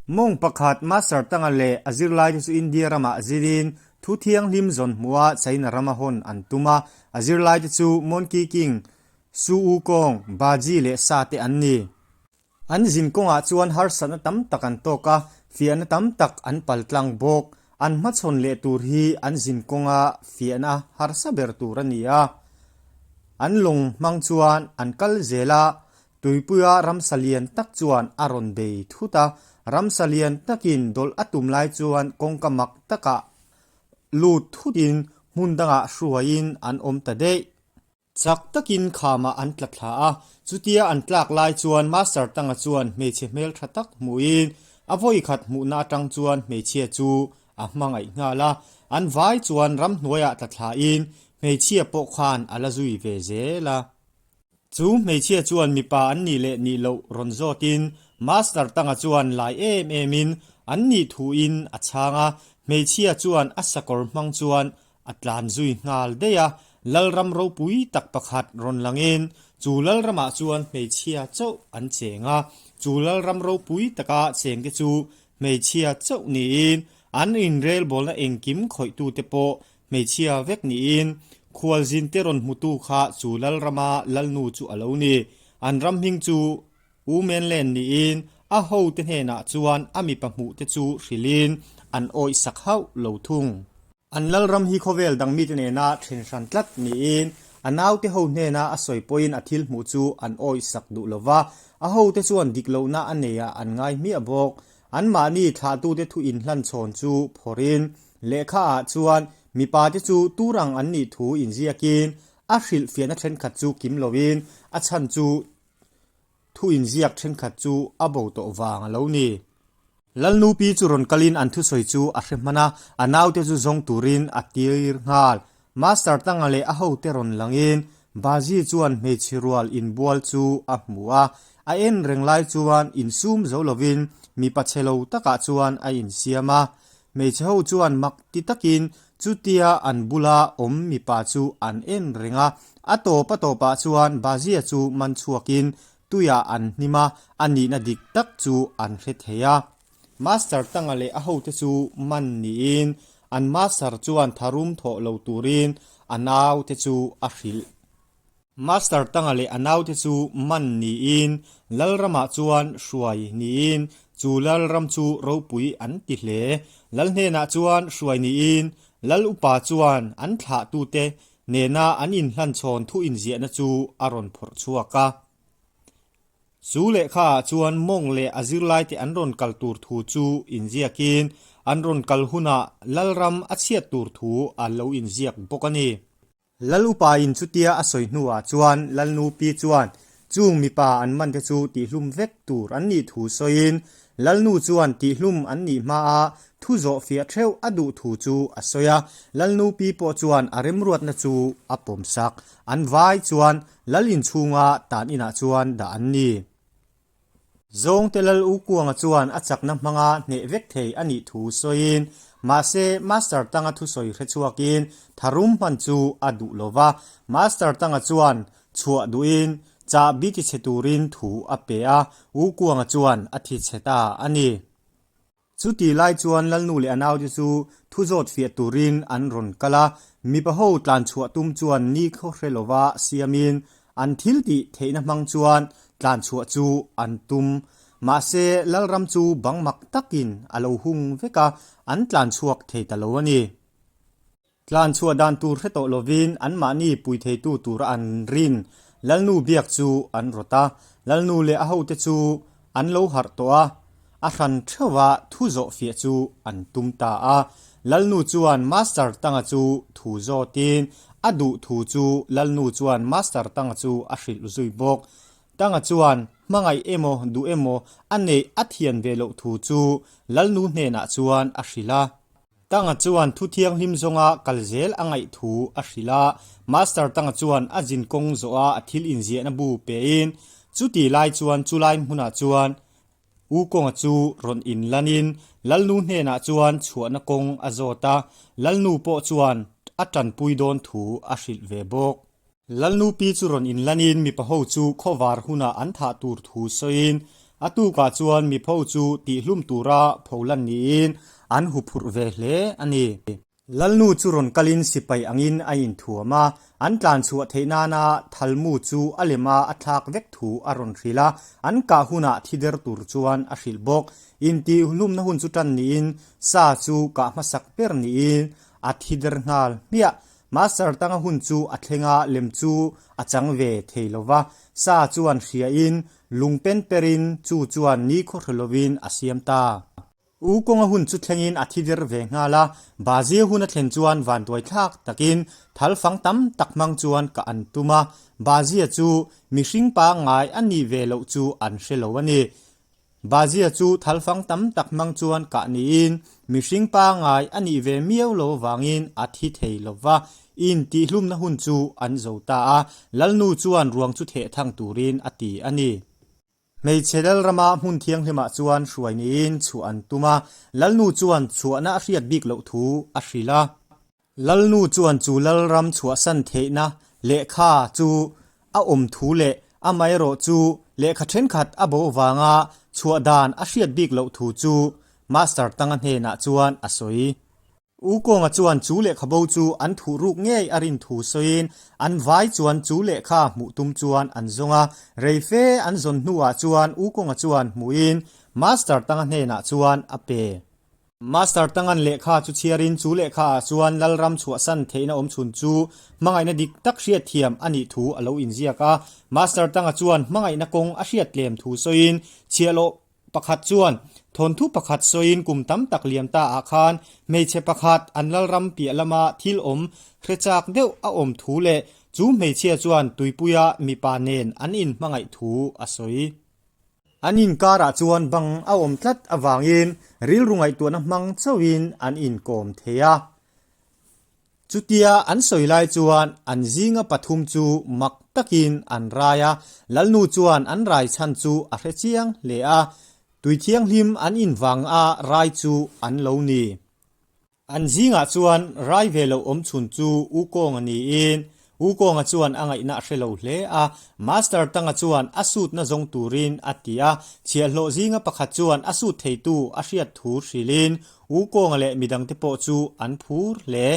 Mawng pakhat Master Tanga leh a zirlaite chu India ramah zilin thu thianghlim zawn hmuha China rama hawn an tum a, a zirlaite chu Monkey King, Su U Kong, Baji leh Sa te an ni. An zin kawngah chuan harsatna tam tak an tawk a, fiahna tam tak an pal tlang bawk. An hmachhawn leh tur hi an zin kawnga fiahna harsa ber tur a ni a. An lawng hmang chuan an kal zel a, tuipuia ramsa lian tak chuan a rawn bei thut a. Ramsa lian takin dawlh a tum lai chuan kawngka mak takah lut thutin hmun dangah hruaiin an awm ta daih. Chak takin khamah an tla thla a, chutia an tlak lai chuan Master Tanga chuan hmeichhe hmeltha tak hmuhin a vawikhat hmuhna atang chuan hmeichhia chu a hmangaih nghal a, an vai chuan ramhnuaiah tla thlain hmeichhia pawh khan a la zui ve zel a. Chu hmeichhia chuan mipa an nih leh nih loh rawn zawtin Master Tanga chuan lai em emin an nih thuin a chhang a, hmeichhia chuan a sakawr hmang chuan A tlan zui nghal daih a, Lalram ropui tak pakhat rawn langin chu Lalramah chuan hmeichhia chauh an cheng a, chu Lalram ropui taka chengte chu hmeichhia chauh niin an inrelbawlna engkim khawihtute pawh hmeichhia vek niin khualzinte rawn hmutu kha chu Lalrama Lalnu chu a lo ni. An ram hming chu U Menlen niin a hote hnenah chuan a mipa hmuhte chu hrilhin an awihsak hauh lo thung. An Lalram hi khawvel dang mite nena then hran tlat niin a naute ho hnena a sawi pawhin a thil hmuh chu an awihsak duh lo va, a hote chuan dik lohna a neiah an ngai hmiah bawk. Anmahni thlahtute thu inhlan chhawn chu phawrhin lehkhaah chuan mipate chu tur ang an nih thu inziakin a hrilhfiahna thenkhat chu kim loin a chhan chu Thu inziak thenkhat chu a bo tawh vang a lo ni. Lalnupi chu rawn kalin an thusawi chu a hre hman a, a naute chu zawng turin a tir nghal. Master Tanga leh a hote rawn langin Bazi chuan hmeichhe rual inbual chu a hmu a, a en reng lai chuan insum zo lovin mipa chhe lo takah chuan a insiam a. Hmeichhe ho chuan mak ti takin chutia an bula awm mipa chu an en reng a, a tawp a tawpah chuan Bazia chu man chhuakin tuiah an hnim a, a nihna dik tak chu an hre thei a. Master Tanga leh a hote chu man niin an master chuan tharum thawh lo turin a naute chu a hrilh. Master Tanga leh a naute chu man niin Lalramah chuan hruai niin chu Lalram chu ropui an ti hle. Lal hnenah chuan hruai niin Lal upa chuan an thlahtute nena an inhlanchhawn thu inziahna chu a rawn phawrh chhuak a. Chu lehkhaah chuan mawng leh a zirlaite an rawn kal tur thu chu inziakin an rawn kal hunah Lalram a chhiat tur thu a lo inziak bawk a ni. Lal upain chutia a sawi hnuah chuan Lalnu pi chuan chung mipa an mante chu tihlum vek tur an nih thu sawiin Lalnu chuan tihlum an nih hmaa thu zawh fiah theuh a duh thu chu a sawi a, Lalnu pi pawh chuan a remruatna chu a pawmsak. An vai chuan Lal inchhunga tan inah chuan dah an ni. Zawngte Lal U Kuanga chuan a chakna hmanga hneh vek thei a nih thu sawiin, mahse Master Tanga thusawi hre chhuakin tharum hman chu a duh lo va. Master Tanga chuan chhuah duhin chahbi tichhe turin thu a pe a, U Kuanga chuan a thichhe ta a ni. Chuti lai chuan Lalnu leh a naute chu thu zawt fiah turin an rawn kal a, mipa ho tlan chhuah tum chuan ni khaw hre lova siamin an thil tih theihna hmang chuan tlan chhuah chu an tum. Mahse, Lalram chu bang mak takin a lo hung vek a, an tlan chhuak thei ta lo a ni. Tlan chhuah dan tur hre tawh lovin anmahni pui theitu tura an rin Lalnu biak chu an rawt a. Lalnu leh a hote chu an lo harh tawh a, a hran theuha thu zawh fiah chu an tum ta a. Lalnu chuan Master Tanga chu thu zawtin a duh thu chu Lalnu chuan Master Tanga chu a hrilh zui bawk. Tanga chuan hmangaih emaw duh emaw a neih a thian ve loh thu chu Lalnu hnenah chuan a hrilh a. Tanga chuan thu thianghlim zawnga kal zel a ngaih thu a hrilh a, Master Tanga chuan a zin kawng zawha a thil inziahna bu pein chuti lai chuan chulai hmunah chuan U Kawnga chu rawn inlanin Lalnu hnenah chuan chhuahna kawng a zawt a, Lalnu pawh chuan a tanpui dawn thu a hrilh ve bawk. Lalnu pi chu rawn inlanin mipa ho chu khawvar hunah an thah tur thu sawiin. A tukah chuan mipho chu tihhlum tura pholan niin an huphurh ve hle a ni. Lalnu chu rawn kalin sipai angin a inthuam a, an tlan chhuah theih nana thalmu chu a lema a thlak vek thu a rawn hrilh a, an kah hunah thi der tur chuan a hrilh bawk. Intihhlumna hun chu tan niin sa chu kah hmasak ber niin a thi der nghal hmiah. Master tanga hun chu a thleng a, lem chu a chang ve thei lo va, sa chuan hriain lung pen perin chu chuan nikhaw hre lovin a siam ta. U kawnga hun chu thlengin a thi der ve nghal a, Bazia hun a thlen chuan vanduai thlak takin thal fang tam tak hmang chuan ka an tum a, Bazia chu mihring pangngai a nih ve loh chu an hre lo a ni. Bazia chu thal fang tam tak hmang chuan kah niin mihring pangngai a nih ve miau lo avangin a thi thei lo va, intihlumna hun chu an zo ta a, Lalnu chuan ruang chu theh thang turin a ti a ni. Hmeichhe Lalrama hmun thianghlimah chuan hruai niin chhuah an tum a, Lalnu chuan chhuahna a hriat bik loh thu a hrilh a. Lalnu chuan chu Lalram chhuahsan theihna lehkha chu a awm thu leh amaherawh chu lehkha thenkhat a bo vanga chhuah dan a hriat bik loh thu chu Master Tanga hnenah chuan a sawi. U Kawnga chuan chu lehkhabo chu an thuh ruk ngei a rin thu sawiin an vai chuan chu lehkha hmuh tum chuan an zawng a. Rei fe an zawn hnuah chuan U Kawnga chuan hmuhin Master Tanga hnenah chuan a pe. Master Tanga'n lehkha chu chhiarin chu lehkha ah chuan Lalram chhuahsan theihna awm chhun chu hmangaihna dik tak hriatthiam a nih thu a lo inziak a. Master Tanga chuan hmangaihna kawng a hriat tlem thu sawiin chhiahhlawh Pakhat chuan, thawnthu pakhat sawiin kum tam tak liam ta ah khan hmeichhe pakhat an lalram piah lama thil awm hre chak deuh a awm thu leh chu hmeichhia chuan tuipuia mipa nen an inhmangaih thu a sawi. An inkarah chuan bang a awm tlat avangin rilru ngaihtuahna hmang chauhin an inkawm thei a. Chutia an sawi lai chuan an zinga pathum chu mak takin an rai a, Lalnu chuan an rai chhan chu a hre chiang hle a, tui thianghlim an invang a rai chu an lo ni. An zingah chuan rai ve loh awm chhun chu U Kawnga niin U Kawnga chuan a ngaihna a hre lo hle a, Master Tanga chuan a sutna zawng turin a ti a, chhiahhlawh zinga pakhat chuan a sut theitu a hriat thu hrilhin U Kawnga leh midangte pawh chu an phur hle.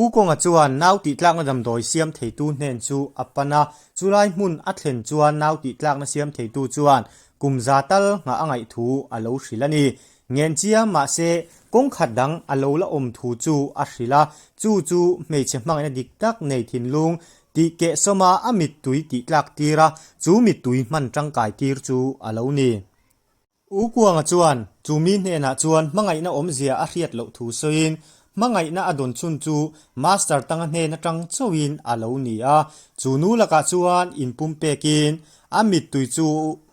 U Kawnga chuan nau tihtlakna damdawi siam theitu hnen chu a pan a, chulai hmun a thlen chuan nau tihtlakna siam theitu chuan kum za tal nghah a ngaih thu a lo hrilh a ni. Ngen chiam mahse kawng khat dang a lo la awm thu chu a hrilh a, chu chu hmeichhe hmangaihna dik tak nei thinlung tih kehsawma a mittui tihtlak tir a, chu mittui hman tangkai tir chu a lo ni. U Kuanga chuan chu mi hnenah chuan hmangaihna awmzia a hriat loh thu sawiin, hmangaihna a dawn chhun chu Master Tanga hnen atang chauhin a lo ni a. Chu nu lakah chuan inpum pekin a mittui chu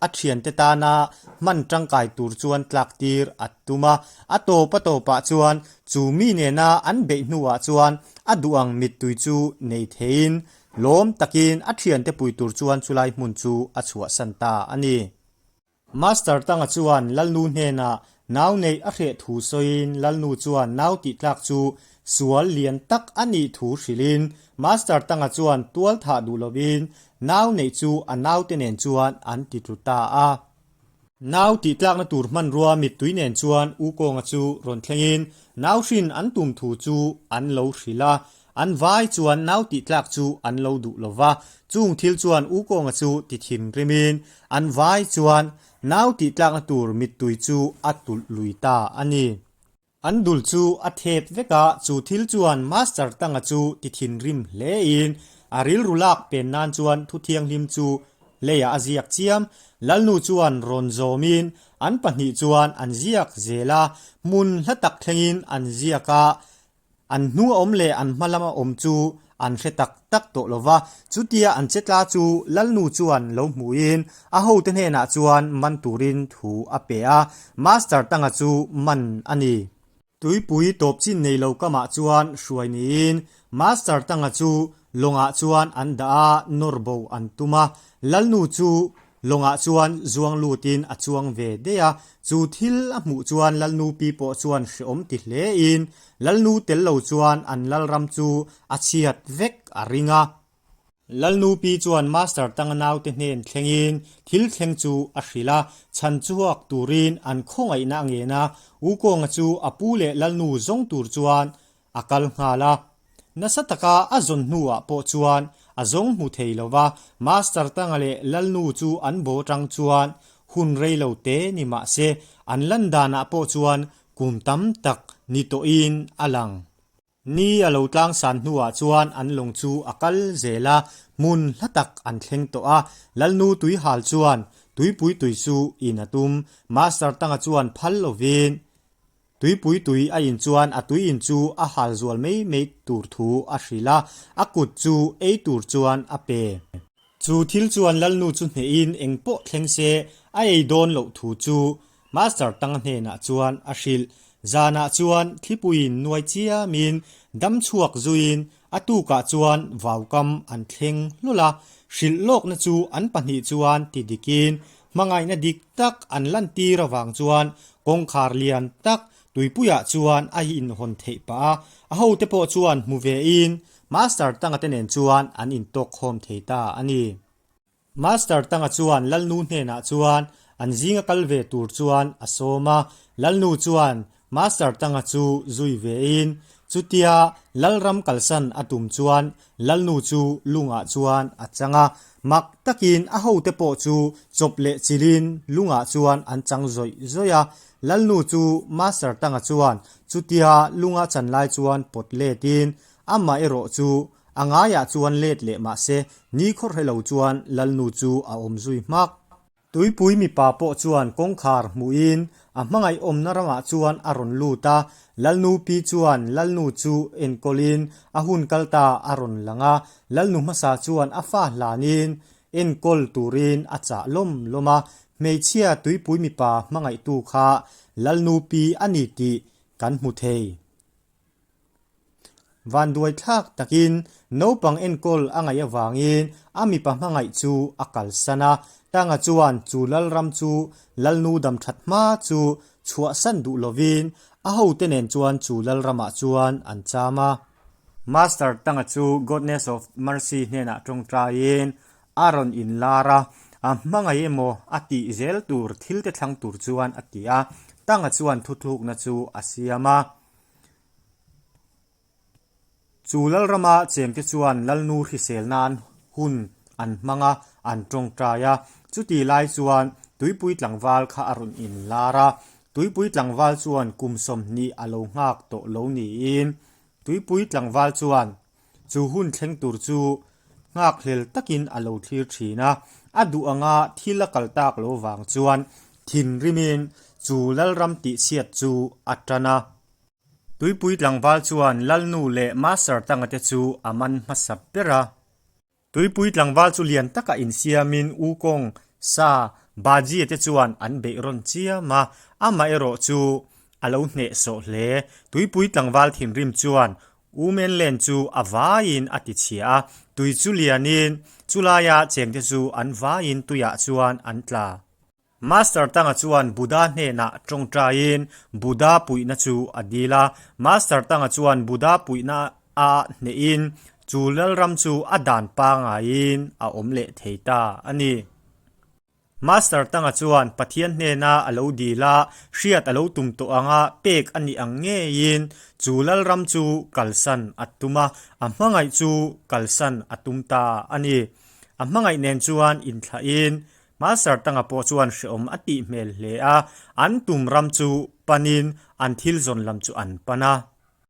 a thiante tana hman tangkai tur chuan tlak tir a tum a. A tawp a tawpah chuan chu mi nena an beih hnuah chuan a duh ang mittui chu nei theiin lawm takin a thiante pui tur chuan chulai hmun chu a chhuahsan ta a ni. Master Tanga chuan Lalnu hnenah nau neih a hreh thu sawiin Lalnu chuan nau tih tlak chu sual lian tak a nih thu hrilhin Master Tanga chuan tual thah duh lovin nau neih chu a naute nen chuan an ti tlu ta a. Nau tih tlakna tur hmanrua mittui nen chuan U Kawnga chu rawn thlengin nau hrin an tum thu chu an lo hrilh a, An vai chuan nau tih tlak chu an lo duh lo va, chung thil chuan U Kawnga chu ti thinrimin an vai chuan nau tih tlakna tur mittui chu a tulh lui ta a ni. An dul chu a thep vek a, chu thil chuan Master Tanga chu ti thinrim hlein a rilru lak pen nan chuan thu thianghlim chu leiah a ziak chiam. Lalnu chuan rawn zawmin an pahnih chuan an ziak zel a, hmun hla tak thlengin an ziak a, An hnu a awm leh an hma lama awm chu an hre tak tak tawh lo va, chutia an che tla chu Lalnu chuan lo hmuhin a hote hnenah chuan man turin thu a pe a, Master Tanga chu man a ni. Tuipui tawp chin nei lo kamah chuan hruai niin Master Tanga chu lawngah chuan an dah a, nawr bo an tum a, Lalnu chu Lawngah chuan zuang lutin a chuang ve daih a, chu thil a hmuh chuan Lalnu pi pawh chuan hreawm ti hlein Lalnu tel lo chuan an Lalram chu a chhiat vek a ring a. Lalnu pi chuan Master Tanga naute hnen thlengin thil thleng chu a hrilh a, chhan chhuak turin an khawngaihna a ngen a, U Kawnga chu a pu leh Lalnu zawng tur chuan a kal nghal a. Nasa taka a zawn hnuah pawh chuan a zawng hmu thei lo va, Master Tanga leh Lalnu chu an bo tang chuan hun rei lo te ni mah se, an lan danah pawh chuan kum tam tak ni tawhin a lang. Ni a lo tlang san hnuah chuan an lawng chu a kal zel a, hmun hla tak an thleng tawh a. Lalnu Tuihal chuan tuipui tui chu in a tum. Master Tanga chuan phal lovin tuipui tui a in chuan a tui in chu a hal zual mai mai tur thu a hrilh a, a kut chu ei tur chuan a pe. Chu thil chuan Lalnu chu hnehin eng pawh thleng se a ei dawn loh thu chu Master Tanga hnenah chuan a hrilh. Zanah chuan thlipuiin nuai chiamin dam chhuak zuiin a tukah chuan vaukam an thleng hlawl a. Hrilh lawkna chu an pahnih chuan ti dikin hmangaihna dik tak an lantir avang chuan kawngkhar lian tak tuipuiah chuan a inhawn theih pah a. A hote pawh chuan hmu vein Master Tanga te nen chuan an intawk khawm thei ta a ni. Master Tanga chuan Lalnu hnenah chuan an zinga kal ve tur chuan a sawm a, Lalnu chuan Master Tanga chu zui vein chutia Lalram kalsan a tum chuan Lalnu chu lungah chuan a chang a, mak takin a hote pawh chu chawp leh chilhin lungah chuan an chang zawih zawih a, Lalnu chu Master Tanga chuan chutia lunga chan lai chuan pawt letin amah erawh chu A ngaiah chuan let leh mah se, ni khawrhe lo chuan Lalnu chu a awm zui hmak. Tuipui mipa pawh chuan kawngkhar hmuhin a hmangaih awmna ramah chuan a rawn lut a, Lalnu pi chuan Lalnu chu enkawlin a hun kal ta a rawn lang a, Lalnu hmasa chuan a fa hlanin enkawl turin a chah lawm lawm a, hmeichhia tuipui mipa hmangaihtu kha Lalnu pi a ni tih kan hmu thei. Vanduai thlak takin naupang enkawl a ngaih avangin a mipa hmangaih chu a kalsan a, Tanga chuan chu Lalram chu Lalnu damthat hma chu chhuahsan duh lovin a hote nen chuan chu Lalramah chuan an cham a. Master Tanga chu Godness of Mercy hnenah tawngtaiin a rawn inlar a, a hmangaih emaw a tih zel tur thilte thlang tur chuan a ti a, Tanga chuan thuthlukna chu a siam a. Chu Lalrama chengte chuan Lalnu hrisel nan hun an hmang a, an tawngtai a. Chuti lai chuan Tuipui tlangval kha a rawn inlar a. Tuipui tlangval chuan kum 20 a lo nghak tawh lo niin Tuipui tlangval chuan Chu hun thleng tur chu nghakhlel takin a lo thlir thin a, a duh anga thil a kal tak lo vang chuan thinrimin chu Lalram tihchhiat chu a tan a. Tuipui tlangval chuan Lalnu leh Master Tanga te chu a man hmasa ber a. Tuipui tlangval chu lian taka insiamin U Kawng, Sa, Bajie te chuan an beih rawn chiam a, amaherawh chu a lo hnehsawh hle. Tuipui tlangval thinrim chuan U Menlen chu a vaiin a ti chhia a, tui chu lianin chulaia chengte chu an vaiin tuiah chuan an tla. Master Tanga chuan Buddha hnenah tawngtaiin Buddha puihna chu a dil a. Master Tanga chuan Buddha puihna a hnehin chu Lalram chu a dan pangaiin a awm leh thei ta a ni. Master Tanga chuan Pathian hnena a lo dil a, hriat a lo tum tawh anga pek a nih ang ngeiin chu Lalram chu kalsan a tum a, a hmangaih chu kalsan a tum ta a ni. A hmangaih nen chuan inthlahin Master Tanga pawh chuan hreawm a tih hmel hle a, an tum ram chu panin an thil zawn lam chu an pan a.